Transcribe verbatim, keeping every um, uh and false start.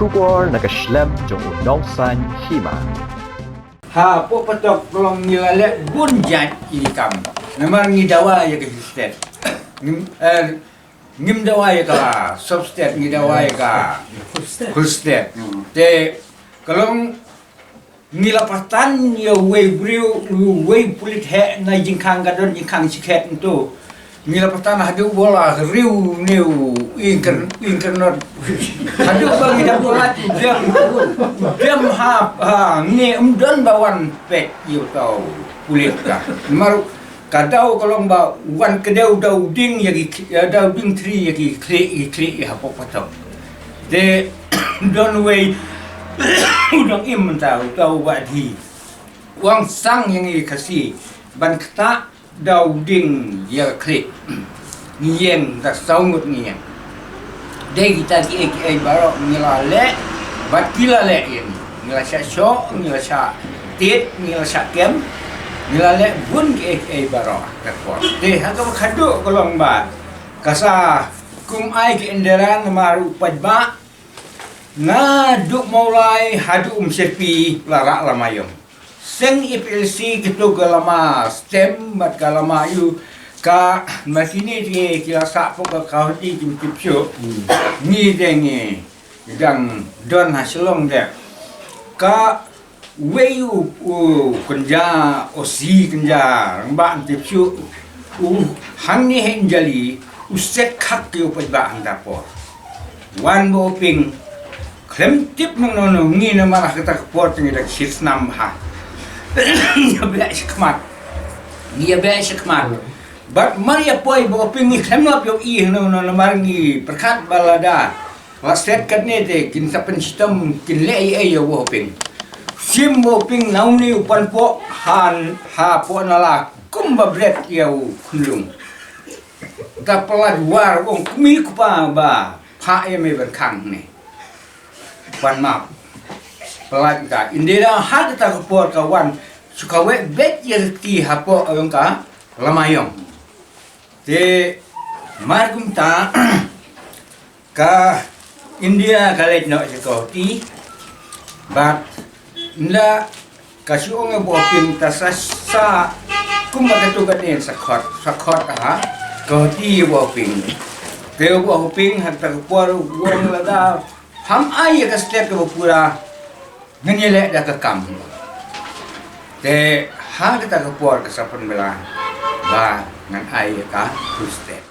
Khubor na ka shlem jong u Nongsaiñ Hima. Ha, poh patok ka long ngi la leh bun jait ïa ki kam. Namar ngi dawa ïa ka Hill State. Ngim, eh, ngim dawa ïa ka Sub State, ngi dawa ïa ka Full State. Te ka long ngi la patan ïa uwei u briew, uwei u pulit heh na jingkhang ka don jingkhang shikhet nto. Ngi la patan haduh ba la riw ne u ingker, ingker not. Haduh ba ngi da buat u dem, u dem ha, ha, ngi ym don ba wan peit ïa uta u pulit ka. Namar ka daw ka long ba wan kdew daw ding ïa ki, ïa daw ding thri ïa ki khlieh, ïa ki khlieh ïa hapoh patok. Te don uwei u dang im mynta uta u Bah Dhi. U ong sang ïa ngi Khasi ban ktah daw ding ïa ka khlieh. Ngi ïeng da saw ngut ngi ïeng. Dei kita kiei kiei baroh ngi la leh bad ki la leh ïa ngi. Ngi la shah shoh, ngi la shah tied, ngi la shah kem. Ngi la leh bun kiei kiei baroh ka por. Te ha kaba khadduh ka long ba ka sa kum ai ka Indira namar u paidbah naduh Mawlai haduh Umsyrpi la rah la mayong. Seng A P L C kito ka lama stem bad ka lama ïu ka ma kine te ki la sah pok ka Khawti kim tip shuh. Ngi te ngi dang don ha Shillong te. Ka wei u, u kynja, o si kynja rangbah kim tip shuh. U hangne ha Imjali u set khak ïa u paidbah hangta por. Wan Bah Hoping khlem tip nangno nangno ngi namar ha kata ka por te ngi da shit snam ha. Ngi ïa beh shakhmat. Ngi ïa beh shakhmat. Bad mar ïa poi Bah Hoping ngi khlem lap ïohi nangno namar ngi pyrkhat ba lada la set katne te kin sa pynshitom kin leh ei ei ïa Bah Hoping. Shim Bah Hoping na une u pan poh ha, hapoh nala kumba bret ïa u khunlung. Ka pynlait war u ong kmie kpa ba phah ïa me ban khang ne. Ban map. Pynlait ka Indira ha kata ka por ka wan shu kaweh beit ïa ka kti hapoh ïong ka lama ïong. Te mar kumta ka India ka leit noh sha Guwahati bad nda ka shu ong ïa Bah Hoping ta sa, sa kumba katu ka dien sa khot, sa khot ha Guwahati ïa Bah Hoping. Te ïa Bah Hoping ha kata ka por u ong lada pham ai ïa ka state kaba pura ngan ïaleh da ka kam. Te ha kata ka por ka sa pynbna ba ngan ai ïa ka Full State.